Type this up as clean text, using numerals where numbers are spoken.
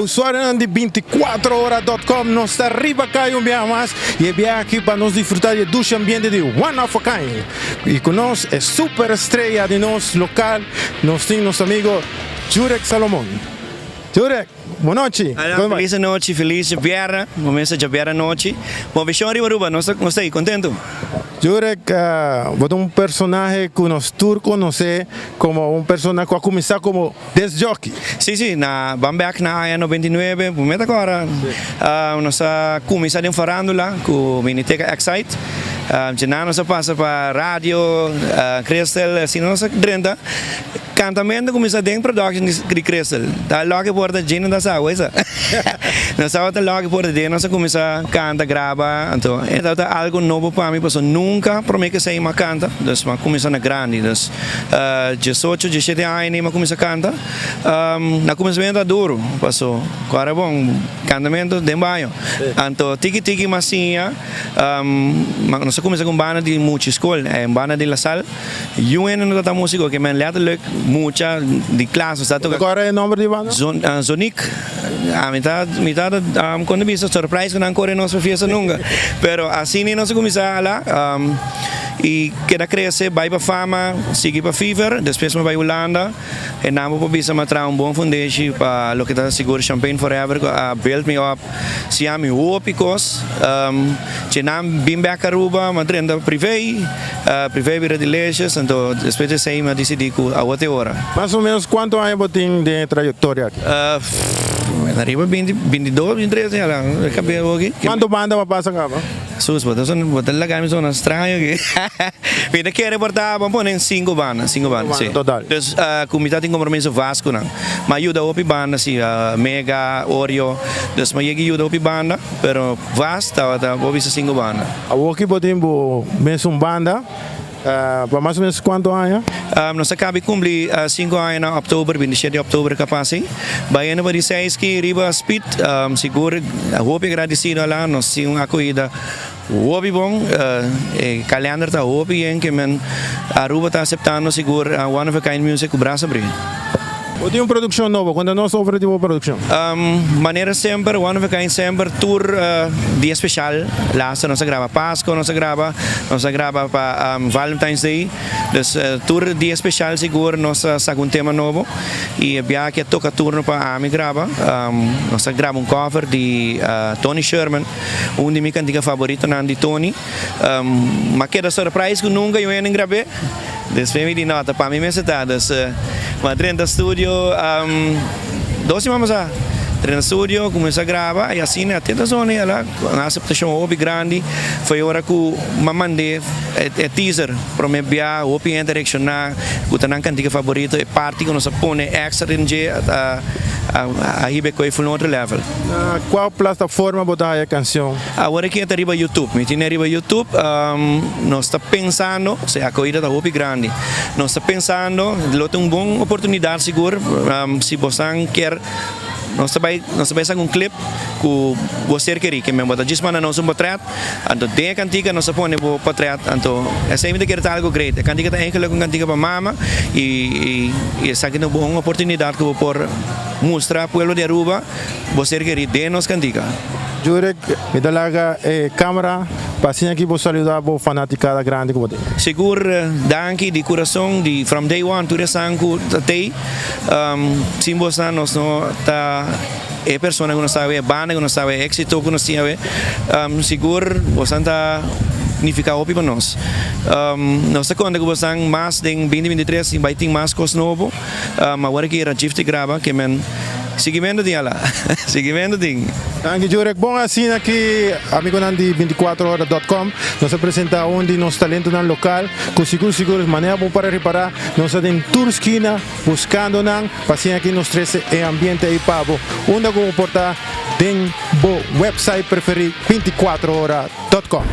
Usuarionan di binticuatrohora.com, nos ta riba cay un biaha mas y e biaha aki pa nos disfruta di e dushi ambiente di One of a Kind. Y cu nos e super estrella di nos local, nos tin nos amigo Jurek Salomon. Jurek, bon nochi. Hola, feliz anochi, feliz djabièrnè, bo mester djabièrnè anochi. Bon vision riba Aruba, nos ta nos ta ei contento. Jurek, bo ta un personahe cu nos tur conoce como un persona cu a cuminsa como Disc jockey. Sí, sí, na ban bek na aña 99, bo meta kora, nos a kuminsá den farándula ku Miniteca Excite. Dje-na nos a pasa pa radio, Crystal, asina nos a drenta. Kantamento a kuminsá den production di Crystal. Ta loke por ta dje no ta sa awe sa. Nos tabata loke por ta dje nos a kuminsá kanta, graba, anto e tabata algu nobo pa mi pasobra nunka promé ku esei mi a kanta, dus mi a kuminsá na grandi. Dus Diesocho, diesshete aña mi a kuminsá kanta. Na kuminsamentu a duru, paso ku ora bon kantamentu den baño. Anto tiki tiki mi a siña, nos a kuminsá ku un banda di mucha skol, un banda di La Salle. Yu hende no tabata músiko, ke men lèterlik mucha di klas nos ta toka. Kua era e nòmber di e banda? Zonik. Mi ta mi ta kon ta bisa surprise ku nan kore nos pa fiesta nunka. Pero asina nos a kuminsá hala. Y keda crece, bay pa fama, sigui pa Fever, despues mi bay Hulanda, e nan bo por bisa mi a traha un bon fundeshi pa loke ta sigur Champagne Forever cu a build me up, siña mi hopi cos, dje nan bin bek Aruba, mi a drenta Privé, Privé bira Delicious, anto despues di esey mi a dicidi cu awor ta e ora. Mas o menos cuanto aña bo tin den e trayectoria aki? Ariba binti, bintidos, bintitres aña la, e cabia aki. Cuanto banda bo a pasa caba? Sus, bo ta sona, bo ta laga mi sona straño aki. Mi ta kere por ta, bo a pone sinku banda, sinku banda, si. Total. Dus, ku mi ta tin kompromiso vas ku nan. Mi a yuda hopi banda, si, Mega, Oreo. Dus mi a yega yuda hopi banda, pero vas tabata, bo bisa sinku banda. Awoki bo tin bo mesun banda. Pa mas o menos cuanto aña? Nos a cabi cumpli cinco aña na october, 27 di october capaz ei. Bayendo pa di seis ki riba speed, sigur hopi agradecido ala, nos tin un acohida hopi bon, e calender ta hopi yen ke men Aruba ta aceptando sigur One of a Kind Music cu brasa abri. Bo tin un produccion nobo, conta nos over di bo produccion. Manera semper, One of a Kind semper tur dia special, laatste nos a graba Pasco, nos a graba, nos a graba pa Valentine's Day, dus tur dia special sigur nos a saca un tema nobo y e biaha aki a toca turno pa ami graba, nos a graba un cover di Tony Sherman, un di mi cantica favoritonan di Tony, m'a keda surprise cu nunca yo hende grab'e. Despues mi di no, ta pa mi mester ta. Dus mi a drenta studio dos siman pasá. Drenta studio, kuminsá graba i asina te ta zona i ala un aseptashon hopi grandi. Foi ora ku mi a mand'é e teaser promé bia, hopi hende a reakshoná ku ta nan kantika faborito. E parti ku nos a pone èkstra den dje a hiba e koe ful un otro level. Na kua plataforma bo ta haya e kanshon? Awor aki e ta riba YouTube. Mi tine riba YouTube. Nos ta pensando, osea akohida ta hopi grandi. Nos ta pensando, lo ta un bon oportunidat sigur, si bosan kier, nos ta bai, nos ta bai saka un clip ku bo ser kerí, ke men bo ta djis manda nos un potret, anto den e kantika nos ta pone bo potret, anto esei mi ta kere ta algo great. E kantika ta eigenlijk un kantika pa mama i esaki ta un bon oportunidat ku bo por mustra pueblo di Aruba bo ser kerí den nos kantika. Jurek, mi ta laga e camera pa asina aki bo saluda bo fanaticada grandi cu bo tin. Sigur, danki di curason di from day one tur esan cu ta tey. Sin bosnan nos no ta e persona cu nos ta awe, e banda cu nos ta awe, e exito cu nos tin awe. Sigur bosnan ta nifica hopi pa nos. Nos ta conta cu bosnan mas den 2023 bay tin mas cos nobo. Awor aki Rajiv ta graba ke men. Siguimentu tin ala. Siguimentu tin. Danki Jurek. Bon asina ki amigonan di 24 hora dot com nos a presenta un di nos talentonan lokal ku sigur sigur manera bo para ripara nos ta den tur skina buskando nan pa asina ki nos trese e ambiente ei pa bo unda ku bo por ta den bo website preferi 24 hora dot com.